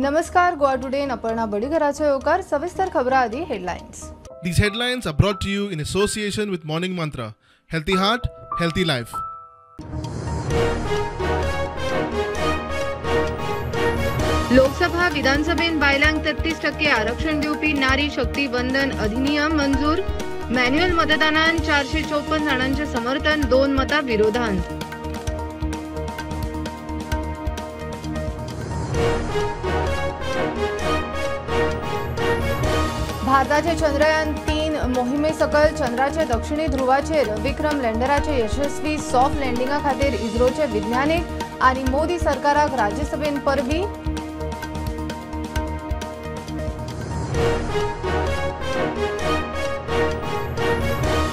नमस्कार, गोवा टुडेन अपर्णा बडीघराचो येवकार. सविस्तर खबरां आदी headlines. These headlines are brought to you in association with Morning Mantra. Healthy heart, healthy life. Lok Sabha विधानसभेन बायलांक 33% आरक्षण दिवपी नारी शक्ती वंदन अधिनियम मंजूर. मॅन्युअल मतदानान 454 जाणांचे समर्थन, 2 मतां विरोधान. भारताचे चंद्रयान 3 मोहिमे सकल चंद्राचे दक्षिणी ध्रुवाचेर विक्रम लँडराचे यशस्वी सॉफ्ट लँडिंगा खातीर इस्रोचे विज्ञानीक आनी मोदी सरकाराक राज्यसभेन परबी.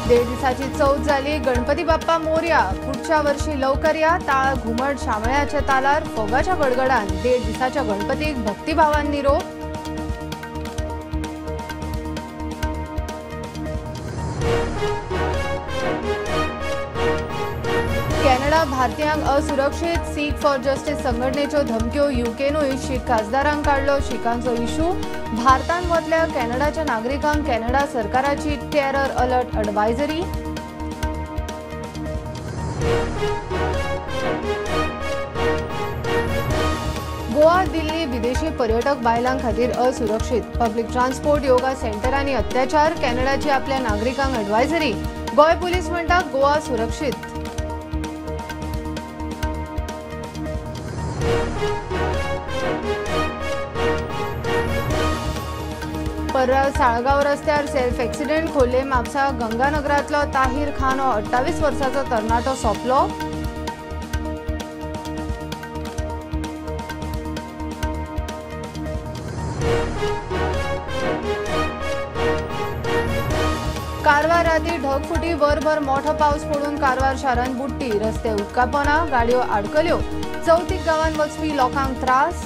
1.5 दिसाची चौथ जाली. गणपती बाप्पा मोरया, पुढच्या वर्षी लवकर या. ताळ घुमट शामळ्याच्या तालार फोगाच्या गडगडान 1.5 दिसाच्या गणपतीक भक्तिभावान निरोप. कॅनडा भारतीयांक असुरक्षित. सीख फॉर जस्टीस संघटनेच्यो धमक्यो. युकेनूय शीख खासदारांक काडलो. शिखांचो इशू. भारतान वतल्या कॅनडाच्या नागरिकांक कॅनडा सरकाराची terror alert advisory. Goa Delhi विदेशी पर्यटक बायलां खातीर असुरक्षित. पब्लिक ट्रान्सपोर्ट, योगा सेंटरांनी अत्याचार. कॅनडाची आपल्या नागरिकांक ॲडवायझरी. गोंय पुलीस म्हणटा गोवा सुरक्षित. पर्रा साळगांव रस्त्यार सेल्फ एक्सिडेंट. खोर्ले म्हापसा गंगानगरांतलो ताहीर खान हो 28 वर्सांचो तरणाटो सोंपलो. कारवार राती ढगफुटी. वरभर मोठो पावस पडून कारवार शारांत बुडटी. रस्ते उदकापोना, गाडयो आडकल्यो. चवथीक गांवांत वचपी लोकांक त्रास.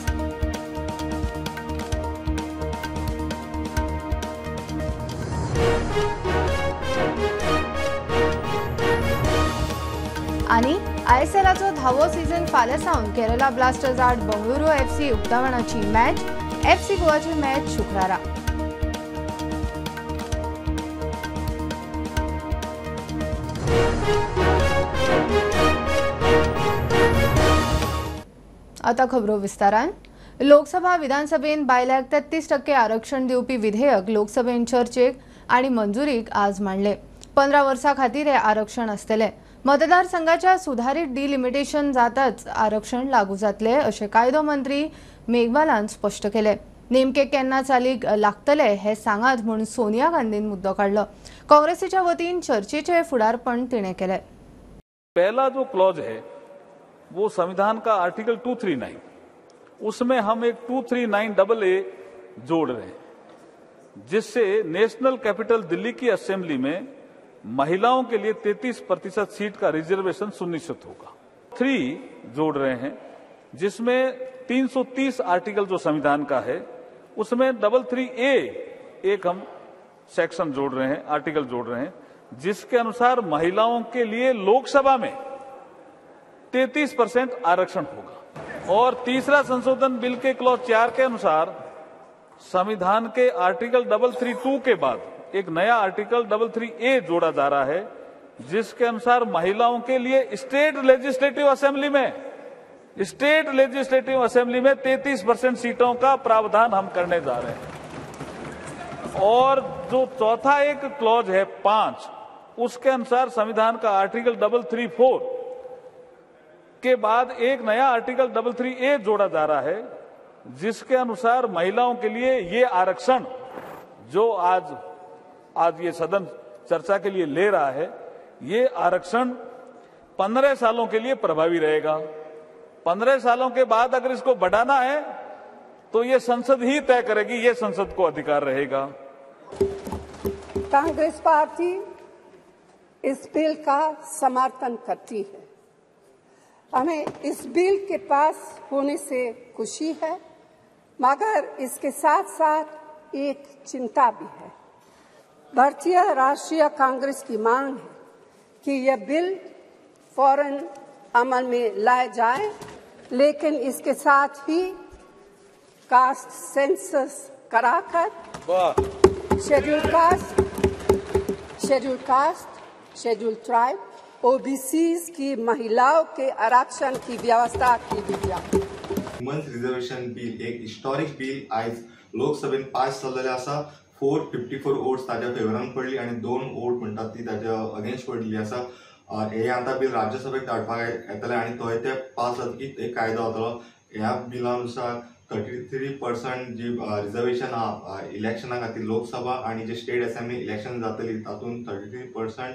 आनी आयएसएलाचो 10वो सीझन फाल्यां सावन केरला ब्लास्टर्स आड बंगळुरू एफसी उक्तावणाची मॅच. एफसी गोवाची मॅच शुक्रारा. आता खबरो विस्तारान. लोकसभा विधानसभेन बायलांक 33% आरक्षण दिवपी विधेयक लोकसभेन चर्चेक आनी मंजुरीक आज मांडले. 15 वर्सां खातीर हे आरक्षण आसतले. मतदारसंघाच्या सुधारीत डिलिमिटेशन जाताच आरक्षण लागू जातले अशें कायदो मंत्री मेघवालान स्पश्ट केले. नेमके केन्ना चालीक लागतले हे सांगात म्हूण सोनिया गांधीन मुद्दो काडलो. काँग्रेसीच्या वतीन चर्चेचे फुडारपण तिणें केलें. पहला जो क्लॉज है वो संविधान का आर्टिकल 239, उसमें हम एक 239AA जोड़ रहे हैं, जिससे नेशनल कैपिटल दिल्ली की असेंबली में महिलाओं के लिए 33% सीट का रिजर्वेशन सुनिश्चित होगा। 3 जोड़ रहे हैं, जिसमें 330 आर्टिकल जो संविधान का है उसमें 33A एक हम सेक्शन जोड़ रहे हैं, आर्टिकल जोड़ रहे हैं, जिसके अनुसार महिलाओं के लिए लोकसभा में 33% आरक्षण होगा। और तीसरा संशोधन बिल के क्लॉज 4 के अनुसार संविधान के आर्टिकल 332 के बाद एक नया आर्टिकल 33A जोड़ा जा रहा है, जिसके अनुसार महिलाओं के लिए स्टेट लेजिस्लेटिव असेंबली में 33% सीटों का प्रावधान हम करने जा रहे हैं। और जो चौथा एक क्लॉज है 5, उसके अनुसार संविधान का आर्टिकल 334 के बाद एक नया आर्टिकल 33A जोड़ा जा रहा है, जिसके अनुसार महिलाओं के लिए ये आरक्षण जो आज ये सदन चर्चा के लिए ले रहा है, ये आरक्षण 15 सालों के लिए प्रभावी रहेगा। 15 सालों के बाद अगर इसको बढ़ाना है तो ये संसद ही तय करेगी, ये संसद को अधिकार रहेगा। कांग्रेस पार्टी इस बिल का समर्थन करती है। हमें इस बिल के पास होने से खुशी है, मगर इसके साथ साथ एक चिंता भी है। भारतीय राष्ट्रीय कांग्रेस की मांग है कि यह बिल फौरन अमल में लाया जाए, लेकिन इसके साथ ही कास्ट सेंसस कराकर schedule caste, schedule tribe, OBC की महिलाओं के आरक्षण की व्यवस्था की दिया। वुमन्स रिजर्वेशन बिल एक हिस्टॉरिक बिल आयज लोकसभेन पास जाल्लें आसा। 454 वोट्स ताज्या फेवरान पडली आनी 2 वोट म्हणटात ती ताज्या अगेन्स्ट पडलेली आसा। हे आतां बिल राज्यसभेक धाडपाक येतलें आनी थंय ते पास जातकीच एक कायदो जातलो। ह्या बिलानुसार 33% जी रिजर्वेशन आहा इलेक्शना खातीर लोकसभा आनी जे स्टेट असेंब्ली इलेक्शन जातली तातूंत 33%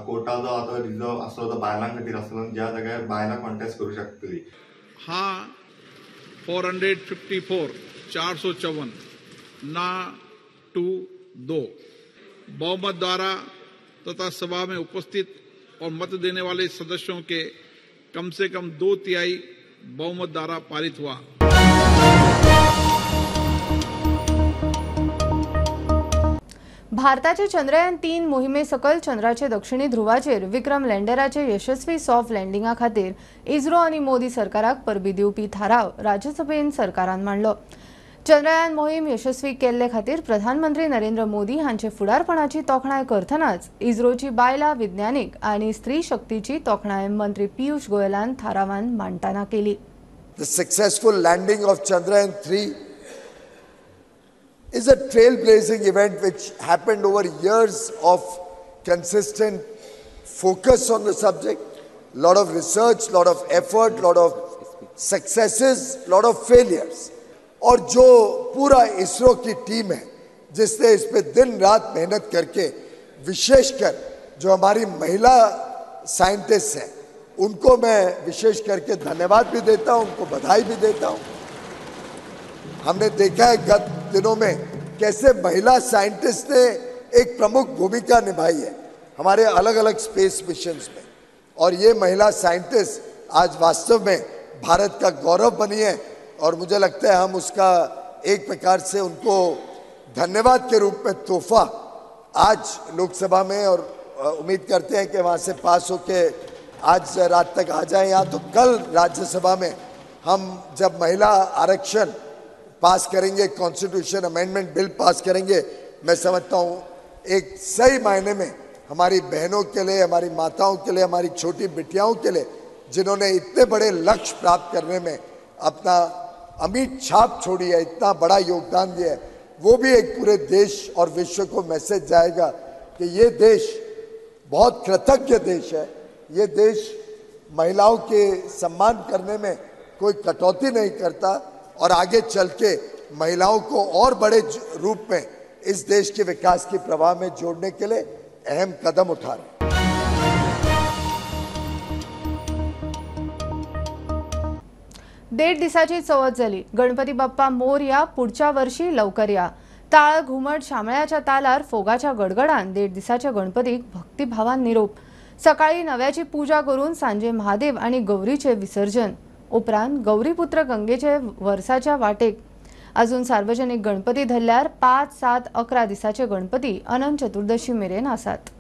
कोटा जो आतां रिजर्व आसलो तो बायलां खातीर आसलो, ज्या जाग्यार बायलां कॉन्टेस्ट करूं शकतली। हाँ 454 454 ना 2 2 बहुमत द्वारा तथा सभा में उपस्थित और मत देने वाले सदस्यों के कम से कम 2/3 बहुमत द्वारा पारित हुआ। भारताचे चंद्रयान 3 मोहिमे सकल चंद्राचे दक्षिणी ध्रुवाचेर विक्रम लँडराचे यशस्वी सॉफ्ट लँडिंगा खातीर इस्रो आनी मोदी सरकाराक परबी दिवपी थाराव राज्यसभेन सरकारान मांडलो। चंद्रयान मोहीम यशस्वी केल्ले खातीर प्रधानमंत्री नरेंद्र मोदी हांचे फुडारपणाची तोखणाय करतनाच इस्रोची बायलां विज्ञानीक आनी स्त्री शक्तीची तोखणाय मंत्री पियुष गोयलान थारावान मांडटना केली। The successful landing of Chandrayaan 3 is a trailblazing event which happened over years of consistent focus on the subject, lot of research, lot of effort, lot of successes, lot of failures. और जो पूरा इसरो की team है जिसने इस pay दिन रात मेहनत करके, विशेषकर जो हमारी महिला साइंटिस्ट हैं उनको मैं विशेष करके धन्यवाद भी देता हूँ, उनको बधाई भी देता हूँ। हमने देखा है गत दिनों में कैसे महिला साइंटिस्ट ने एक प्रमुख भूमिका निभाई है हमारे अलग अलग स्पेस मिशंस में, और ये महिला साइंटिस्ट आज वास्तव में भारत का गौरव बनी है और मुझे लगता है हम उसका एक प्रकार से उनको धन्यवाद के रूप में तोहफा आज लोकसभा में, और उम्मीद करते हैं कि वहाँ से पास होके आज रात तक आ जाए यहाँ, तो कल राज्यसभा में हम जब महिला आरक्षण पास करेंगे, कॉन्स्टिट्यूशन अमेंडमेंट बिल पास करेंगे, मैं समझता हूँ एक सही मायने में हमारी बहनों के लिए, हमारी माताओं के लिए, हमारी छोटी बिटियाओं के लिए जिन्होंने इतने बड़े लक्ष्य प्राप्त करने में अपना अमिट छाप छोड़ी है, इतना बड़ा योगदान दिया है, वो भी एक पूरे देश और विश्व को मैसेज जाएगा कि ये देश बहुत कृतज्ञ देश है, ये देश महिलाओं के सम्मान करने में कोई कटौती नहीं करता और आगे चल के महिलाओं को और बड़े रूप में इस देश के विकास के प्रवाह में जोड़ने के लिए अहम कदम उठा रहे हैं। 1.5 दिसाची चवथ जाली। गणपती बाप्पा मोरया, पुढच्या वर्षी लवकर या। ताळ घुमट शामळ्याच्या तालार फोगाच्या गडगडान 1.5 दिसाच्या गणपतीक भक्तिभावान निरोप। सकाळी नव्याची पूजा करून सांजे महादेव आणि गौरीचे विसर्जन। उपरांत गौरीपुत्र गंगेचे वर्साच्या वाटेक। अजून सार्वजनिक गणपती धरल्यार 5, 7, 11 दिसाचे गणपती अनंत चतुर्दशी मेरेन आसात।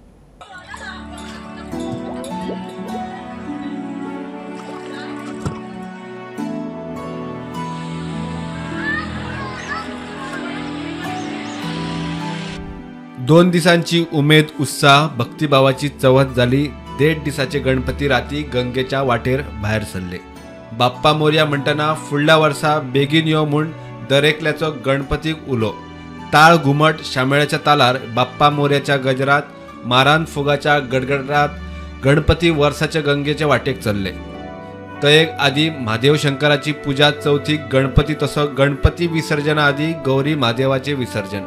दोन दिसांची उमेद, उत्साह, भक्तिभावाची चवथ जाली। 1.5 दिसाचे गणपती राती गंगेच्या वाटेर भायर सरले। बाप्पा मोरया म्हणटना फुडल्या वर्सा बेगीन यो म्हूण दरेकल्याचो गणपतीक उलो। ताळ घुमट शामेळ्याच्या तालार बाप्पा मोरयाच्या गजरात, मारान फुगाच्या गडगडात गणपती वर्साच्या गंगेच्या वाटेक चल्ले। तयेक आदी म्हादेव शंकराची पूजा, चवथीक गणपती तसो गणपती विसर्जना आदी गौरी म्हादेवाचे विसर्जन,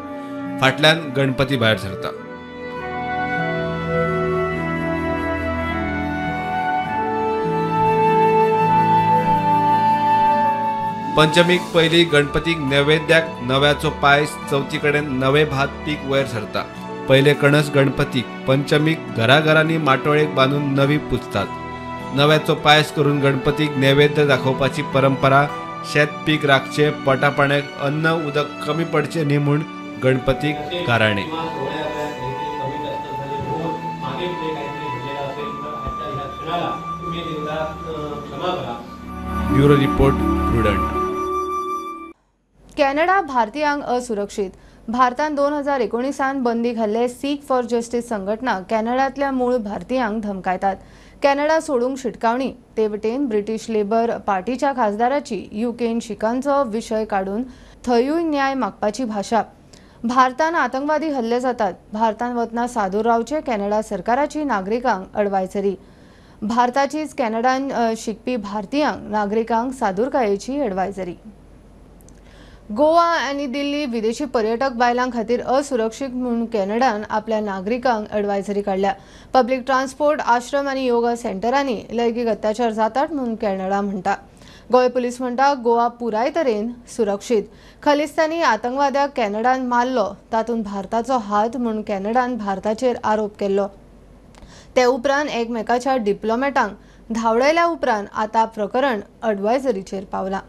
फाटल्यान गणपती भायर सरता। पंचमीक पयली गणपतीक नैवेद्याक नव्याचो पायस, चवथी कडेन नवे भात पीक वयर सरता। पयले कणस गणपतीक, पंचमीक घराघरांनी माटोळेक बांदून नवी पुजतात। नव्याचो पायस करून गणपतीक नैवेद्य दाखोवपाची परंपरा। शेत पीक राखचे, पोटा पाण्याक अन्न उदक कमी पडचे न्ही म्हूण गणपतीक गाराणे। Bureau report, Prudent. कॅनडा भारतीयांक असुरक्षीत. भारतान 2019 बंदी घाल्ले सीख फॉर जस्टीस संघटना कॅनडांतल्या मूळ भारतीयांक धमकायतात. कॅनडा सोडूंक शिटकावणी. ते वटेन ब्रिटीश लेबर पार्टीच्या खासदाराची युकेन शिखांचो विशय काडून थंयूय न्याय मागपाची भाशा. भारतान आतंकवादी हल्ले जातात. भारतान वतना सादूर रावचे कॅनडा सरकाराची नागरिकांक एडवायजरी. भारताचीच कॅनडान शिकपी भारतीयांक नागरिकांक सादूरकायेची एडवायजरी. गोवा आनी दिल्ली विदेशी पर्यटक बायलां खातीर असुरक्षीत म्हूण कॅनडान आपल्या नागरिकांक एडवायजरी काडल्या. पब्लिक ट्रान्सपोर्ट, आश्रम आनी योगा सेंटरांनी लैंगीक अत्याचार जातात म्हूण कॅनडा म्हणटा. गोंय पुलीस म्हणटा गोवा पुराय तरेन सुरक्षीत. खलिस्तानी आतंकवाद्याक कॅनडान मारलो तातूंत भारताचो हात म्हूण कॅनडान भारताचेर आरोप केल्लो. ते उपरांत एकमेकाच्या डिप्लोमॅटांक धांवडायल्या उपरांत आतां प्रकरण एडवायजरीचेर पावलां.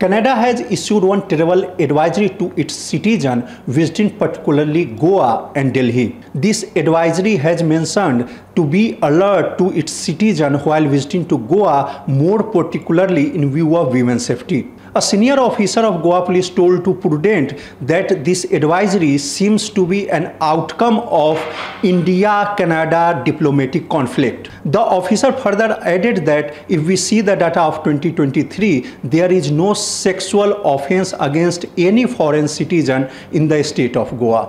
Canada has issued one travel advisory to its citizens visiting particularly Goa and Delhi. This advisory has mentioned to be alert to its citizens while visiting to Goa, more particularly in view of women's safety. A senior officer of Goa Police told to Prudent that this advisory seems to be an outcome of India-Canada diplomatic conflict. The officer further added that if we see the data of 2023, there is no sexual offense against any foreign citizen in the state of Goa.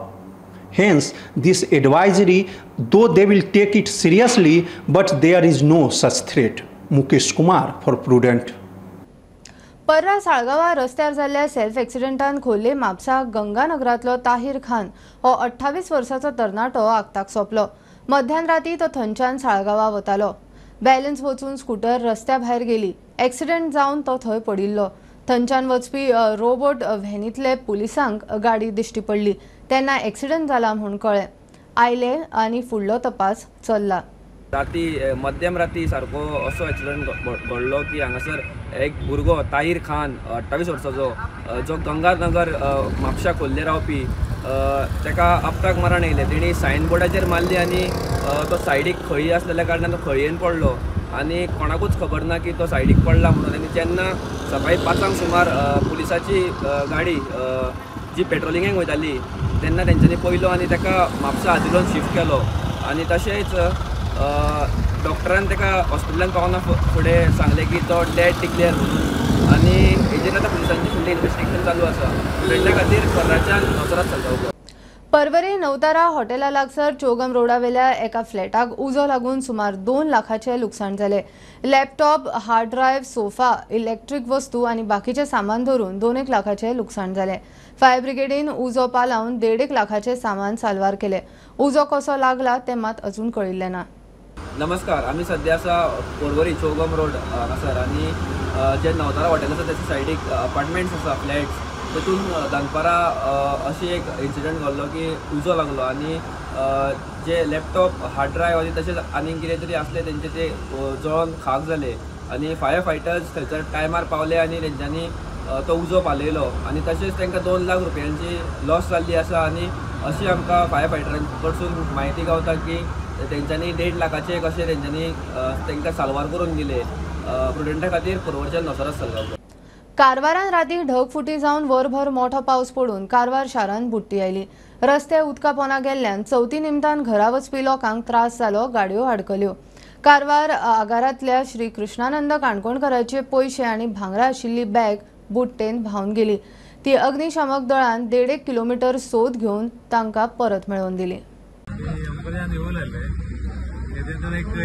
Hence, this advisory, though they will take it seriously, but there is no such threat. Mukesh Kumar for Prudent. पर्रा साळगांवा रस्त्यार जाल्ल्या self एक्सिडंटान खोर्ले म्हापसा गंगानगरांतलो ताहीर खान हो 28 वर्सांचो तरणाटो आगताक सोंपलो. मध्यान राती तो थंयच्यान साळगांवा वतालो. बॅलन्स वचून स्कूटर रस्त्या भायर गेली. एक्सिडंट जावन तो थंय पडिल्लो. थंयच्यान वचपी रोबोट व्हॅनींतले पुलिसांक गाडी दिश्टी पडली तेन्ना एक्सिडंट जाला म्हूण कळ्ळें. आयले आनी फुडलो तपास चल्ला. राती मध्यम राती सारको असो एक्सिडंट घडलो की हांगासर एक भुरगो ताहीर खान 28 वर्साचो जो गंगानगर म्हापशा खोर्ले रावपी ताका अपघाताक मरण येयलें. तेणी सायन बोर्डाचेर मारली आनी तो सायडीक खळी आसलेल्या कारणान तो खळयेन पडलो आनी कोणाकूच खबर ना की तो सायडीक पडला म्हणून. आनी जेन्ना सकाळी 5 सुमार पुलिसाची गाडी जी पेट्रोलिंगेक वयताली तेन्ना तेंच्यांनी पयलो आनी ताका म्हापसा आजिलोन शिफ्ट केलो. आनी तशेंच डॉक्टरान ताका हॉस्पिटलान पावना फुडें सांगलें की तो डेड डिक्लेअर म्हणून. आनी हेजेर आतां पुलिसांची फुडली इन्वेस्टिगेशन चालू आसा. फुडल्या खातीर पर्राच्यान नवतारा चलता. पर्वरी नवतारा हॉटेला लागसर चोगम रोडावेल्या एका फ्लॅटाक उजो लागून सुमार 2 लाखाचें लुकसाण जालें. Laptop, hard drive, sofa, electric वस्तू आनी बाकीचें सामान धरून 2 लाखाचें लुकसाण जालें. फायर ब्रिगेडीन उजो पालावन 1.5 लाखाचें सामान साल्वार केलें. उजो कसो लागला तें मात अजून कळिल्लें ना. नमस्कार, आमी सद्या आसा पर्वरी चौगम रोड हांगासर आनी जे नवतारा हॉटेल आसा त्याच्या सायडीक अपार्टमेंट्स आसा, फ्लॅट्स. तेतून दनपारां अशी एक इन्सिडंट घडलो की उजो लागलो आनी जे लॅपटॉप, हार्ड ड्रायव्ह आनी तशेंच आनीक कितें तरी आसले तेंचे ते जळोन खाक जाले आनी फायर फायटर्स थंयसर टायमार पावले आनी तेंच्यांनी तो उजो पालयलो आनी तशेंच तांकां 2 लाख रुपयांची लॉस जाल्ली आसा. आनी अशी आमकां फायर फायटरां कडसून म्हायती गावता की तेंच्यांनी 1.5 लाखाचे कशें तेंच्यांनी तांकां साल्वार करून दिले. प्रुडंटा खातीर पर्वरच्यान नोसराज साळगांवकर. कारवारान राती ढगफुटी जावन वरभर मोठो पावस पडून कारवार शारांत बुडटी आयली. रस्ते उदका पोना गेल्ल्यान चवथी निमतान घरा वचपी लोकांक त्रास जालो, गाडयो आडकल्यो. कारवार आगारांतल्या श्री कृष्णानंद काणकोणकराचे पयशे आनी भांगरा आशिल्ली बॅग बुडटेन व्हांवन गेली. ती अग्निशामक दळान 1.5 किलोमिटर सोद घेवन तांकां परत मेळोवन दिली.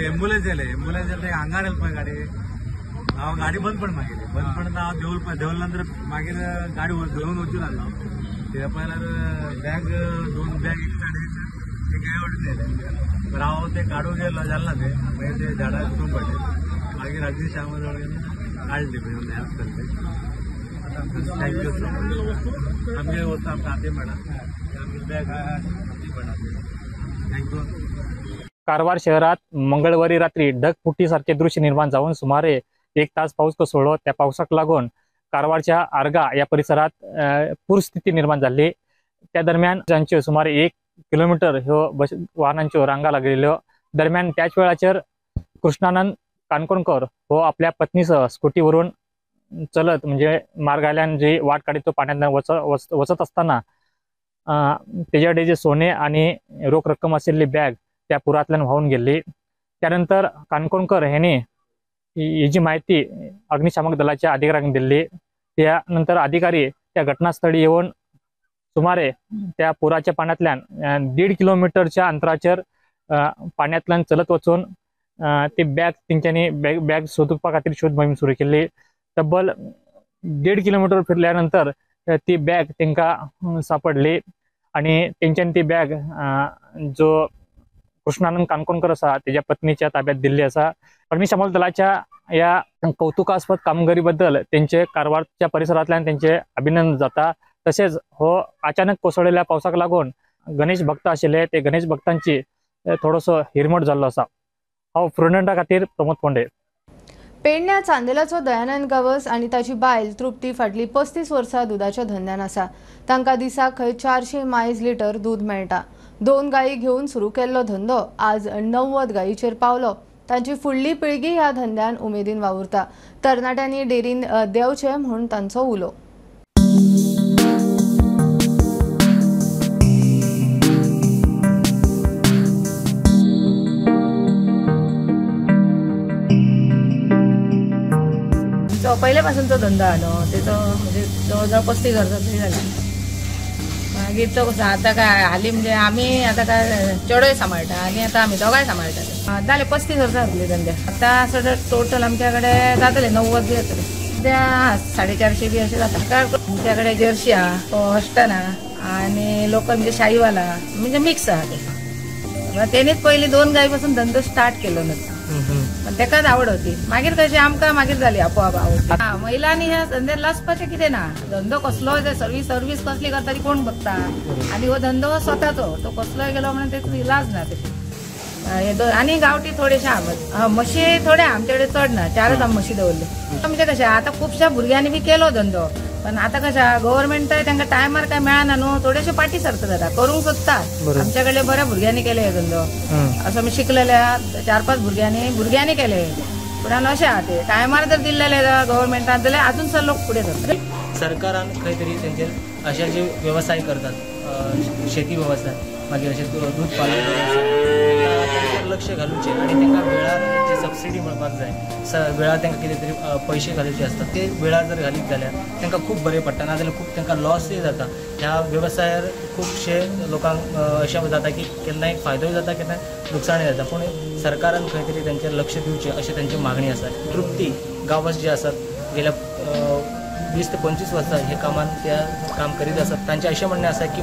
एम्बुलन्स आयले, एम्बुलन्स आयले हांगार येयले पळय गाडी, हांव गाडी बंद पड मागीर बंद पडून हांव देंवल पळय, देंवल्या नंतर मागीर गाडी घेवन वचूं लागलो. कित्याक पळयल्यार बॅग, 2 बॅग एक सायडीन एक हे वटेन येयले. तर हांव ते काडूंक गेलो जालें ना तें, मागीर ते झाडां वचून पडले. मागीर अग्निशामक दळ काडली हेल्प करले. Thank you sir. आमगे वस्तू आमकां हाती मेळना, आमगे बॅग हाती मेळना. Thank you. Karwar शहरात मंगळवारी रात्री ढगफुटीसारखे दृश्य निर्माण जाऊन सुमारे 1 तास पाऊस कोसळलो. त्या पावसाक लागून कारवारच्या आर्गा या परिसरात पूरस्थिती निर्माण झाली. त्या दरम्यान जांच्यो सुमारे 1 किलोमीटर ह्यो बस वाहनांच्यो रांगा लागलेल्यो. दरम्यान त्याच वेळाचेर कृष्णानंद काणकोणकर हो आपल्या पत्नीसह स्कूटीवरून चलत म्हणजे मार्गाल्यान जी वाट काडीत तो पाण्यांतल्यान वचत आसतना तेज्या कडेन जे सोने आनी रोख रक्कम आशिल्ली बॅग त्या पुरांतल्यान व्हांवून गेल्ली. त्यानंतर काणकोणकर हेणी ही जी म्हायती अग्निशामक दलाच्या अधिकाऱ्यांक दिल्ली. त्या नंतर अधिकारी त्या घटनास्थळी येवन सुमारे त्या पुराच्या पाण्यातल्यान 1.5 किलोमीटरच्या अंतराचेर पाण्यातल्यान चलत वचून ती बॅग तेंच्यांनी बॅग सोदपा खातीर शोध मोहीम सुरू केल्ली. तब्बल 1.5 किलोमीटर फिरल्या नंतर ती बॅग तांकां सापडली आनी तेंच्यांनी ती बॅग जो कृष्णानंद काणकोणकर आसा तेज्या पत्नीच्या ताब्यात दिल्ली आसा. अग्निशामक दलाच्या ह्या कौतुकास्पद कामगिरी बद्दल तेंचे कारवारच्या परिसरांतल्यान तेंचे अभिनंदन जाता. तशेंच हो अचानक कोसळिल्ल्या पावसाक लागून गणेश भक्त आशिल्ले ते गणेश भक्तांची थोडोसो हिरमोट जाल्लो आसा. हांव प्रुडंटा खातीर प्रमोद फोंडे. पेडण्या चांदेलाचो दयानंद गावस आनी ताची बायल तृप्ती फाटली 35 वर्सां दुदाच्या धंद्यान आसा. तांकां दिसाक खंय 400 मायज लिटर दूद मेळटा. 2 गायी घेवन सुरू केल्लो धंदो आज 90 गायीचेर पावलो. तांची फुडली पिळगी ह्या धंद्यान उमेदीन वावुरता. तरणाट्यांनी डेरीन देंवचें म्हूण तांचो उलो. पहिल्यापासून तो धंदा आलो तेचो म्हणजे जवळजवळ 35 वर्सां तरी जाली. मागीर तो कसो आतां काय हालीं म्हणजे आमी आतां काय चेडोय सांबाळटा आनी आतां आमी दोगांय सांबाळटाले. जाले 35 वर्सां जातली धंद्या. आतां सगळें टोटल आमच्या कडेन जातले 90 बी जातले. त्या 450 बी अशें जाता. आमच्या कडेन जर्शी आहा, हॉस्टन आहा आनी लोकल म्हणजे शाहीवाल आहा, म्हणजे मिक्स आहा ते. तेणीच पयलीं 2 गायी पासून धंदो स्टार्ट केलो न्हू, पण तेकाच आवड होती. मागीर कशी आमकां मागीर जाली आपोआप आवड. हा, महिलांनी ह्या धंद्यात लासपाचें कितें ना. धंदो कसलोय सर्वीस सर्वीस कसली करता ती कोण बघता, आनी हो धंदो स्वताचो तो कसलोय गेलो म्हणून ते लाज ना तशी. आनी गांवठी थोडेशे आहा, म्हशी थोडे आमचे कडेन चड ना, 4च आमी म्हशी दवरल्यो. म्हणजे कशें आतां खुबश्या भुरग्यांनी बी केलो धंदो, पण आतां कशें गव्हर्मेंटय तांकां टायमार काय मेळना न्हू, थोडेशे फाटीं सरता जाता. करूंक सोदता आमच्या कडले बऱ्या भुरग्यांनी केले हे धंदो, असो आमी शिकलेल्या 4-5 भुरग्यांनी केले. पूण अशें आहा ते टायमार जर दिल्लेले गव्हर्मेंटान जाल्यार अजून सर लोक फुडें सरता. सरकारान खंय तरी तेंचेर अशे जे वेवसाय करतात, शेती वेवसाय, मागीर अशें दूद पालन वेवसाय, लक्ष घालुचें आनी तांकां वेळार जे सबसिडी मेळपाक जाय, वेळार तांकां कितें तरी पयशे घालचे आसता, ते वेळार जर घालीत जाल्यार तांकां खूब बरें पडटा. नाजाल्यार खूब तांकां लॉसूय जाता. ह्या वेवसायार खुबशे लोकांक अशें जाता की केन्नाय फायदोय जाता, केन्नाय लुकसाणूय जाता. पूण सरकारान खंय तरी तांचेर लक्ष दिवचें अशें तांची मागणी आसा. तृप्ती गांवस जे आसात गेल्या 20 ते 25 वर्सां हे कामान त्या काम करीत आसात. तांचें अशें म्हणणें आसा की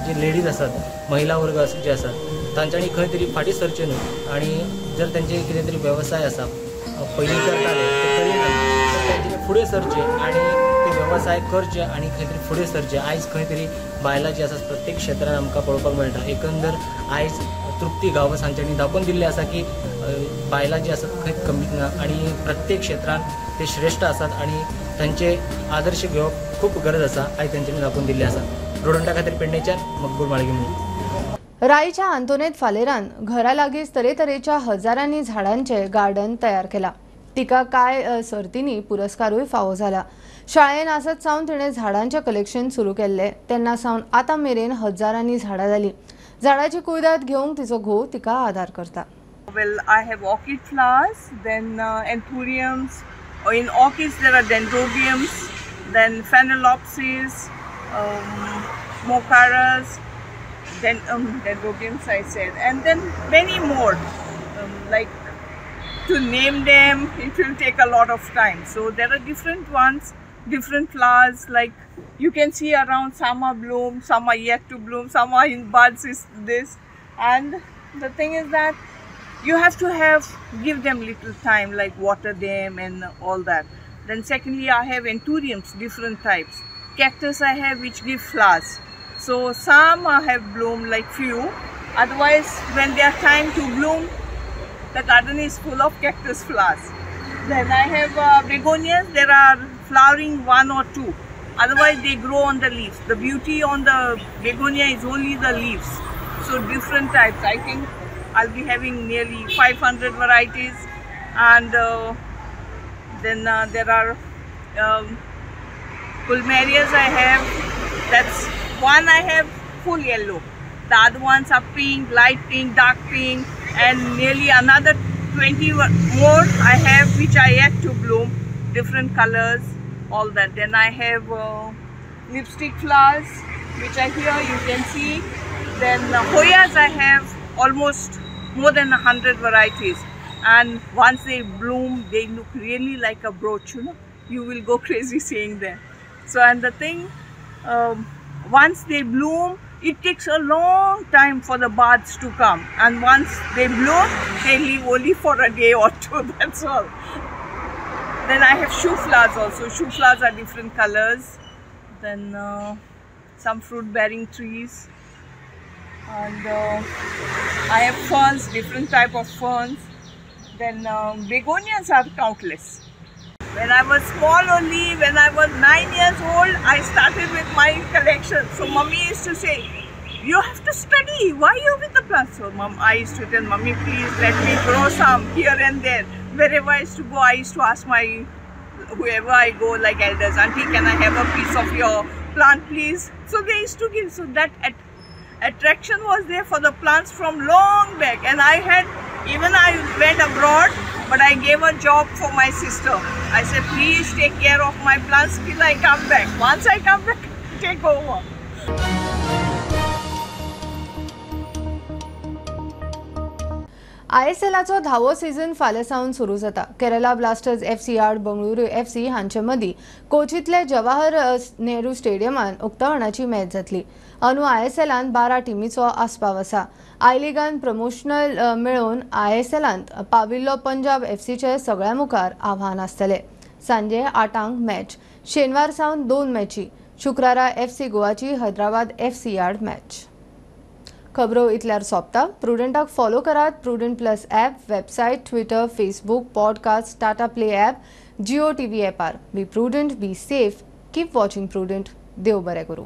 जे लेडीज आसात, महिला वर्ग जे आसात, तांच्यांनी खंय तरी फाटीं सरचें न्हू आनी जर तांचे कितें तरी वेवसाय आसा पयलीं करताले ते करिना तर तांच्यांनी फुडें सरचें आनी ते वेवसाय करचे आनी खंय तरी फुडें सरचें. आयज खंय तरी बायलां जी आसा प्रत्येक क्षेत्रान आमकां पळोवपाक मेळटा. एकंदर आयज तृप्ती गांवस हांच्यांनी दाखोवन दिल्लें आसा की बायलां जी आसात खंयच कमी ना आनी प्रत्येक क्षेत्रान ते श्रेश्ठ आसात आनी तांचे आदर्श घेवप खूब गरज आसा. आयज तांच्यांनी दाखोवन दिल्लें आसा. रोडंटा खातीर पेडणेच्यान मकबूल माळगिमणी. रायच्या आंतोनेत फालेरान घरा लागींच तरेतरेच्या हजारांनी झाडांचे गार्डन तयार केला. तिका कांय सर्तींनी पुरस्कारूय फावो जाला. शाळेन आसत सावन तिणें झाडांचें कलेक्शन सुरू केल्लें. तेन्ना सावन आतां मेरेन हजारांनी झाडां जालीं. झाडाची कुयदाद घेवंक तिचो घोव तिका आदार करता. Well, I have orchid flowers, then anthuriums. In orchids there are dendrobiums, then phenelopsis, mocharas, then dendrobiums I said, and then many more. Like to name them, it will take a lot of time. So there are different ones, different flowers. Like you can see around, some are bloom, some are yet to bloom, some are in buds. Is this, and the thing is that you have to give them little time, like water them and all that. Then secondly, I have anthuriums, different types. Cactus I have which give flowers. So some I have bloomed, like few. Otherwise, when they are time to bloom, the garden is full of cactus flowers. Then I have begonias. There are flowering 1 or 2. Otherwise, they grow on the leaves. The beauty on the begonia is only the leaves. So different types. I think I'll be having nearly 500 varieties, and then there are Pulmerias I have, that's one I have full yellow. The other ones are pink, light pink, dark pink, and nearly another 20 more I have which I yet to bloom, different colors, all that. Then I have lipstick flowers, which are here, you can see. Then Hoyas I have almost more than 100 varieties, and once they bloom, they look really like a brooch, you know. You will go crazy seeing them. So, and the thing, once they bloom, it takes a long time for the buds to come, and once they bloom, they leave only for a day or two, that's all. Then I have shoe flowers also. Shoe flowers are different colors. Then some fruit bearing trees, and I have ferns, different type of ferns. Then begonias are countless. When I was small only, when I was 9 years old, I started with my collection. So mummy used to say, you have to study, why are you with the plants? So mom, I used to tell mummy, please let me grow some here and there. Wherever I used to go, I used to ask my, whoever I go, like elders, auntie, can I have a piece of your plant please? So they used to give. So that attraction was there for the plants from long back. And I had, even I went abroad, but I gave a job for my sister. I said, please take care of my plants till I come back. Once I come back, take over. ISLाचो धावो season फाल्यां सावन सुरू जाता. Kerala blasters FC आड Bengaluru FC हांचे मदीं कोचींतले जवाहर Nehru स्टेडियमान उक्तावणाची match जातली. अंदू आयएसएलान 12 टिमीचो आस्पाव आसा. I लिगान प्रमोशनल मेळोवन आयएसएलांत पाविल्लो पंजाब एफसीचे सगळ्या मुखार आव्हान आसतले. सांजे 8 मॅच, शेनवार सावन 2 मॅची, शुक्रारा एफसी गोवाची हैदराबाद एफसी आड मॅच. खबरो इतल्यार सोंपता. प्रुडंटाक फॉलो करात Prudent plus app, website, Twitter, Facebook, podcast, Tata Play app, Jio TV ॲपार. Be prudent, be safe, keep watching Prudent. देव बरें करूं.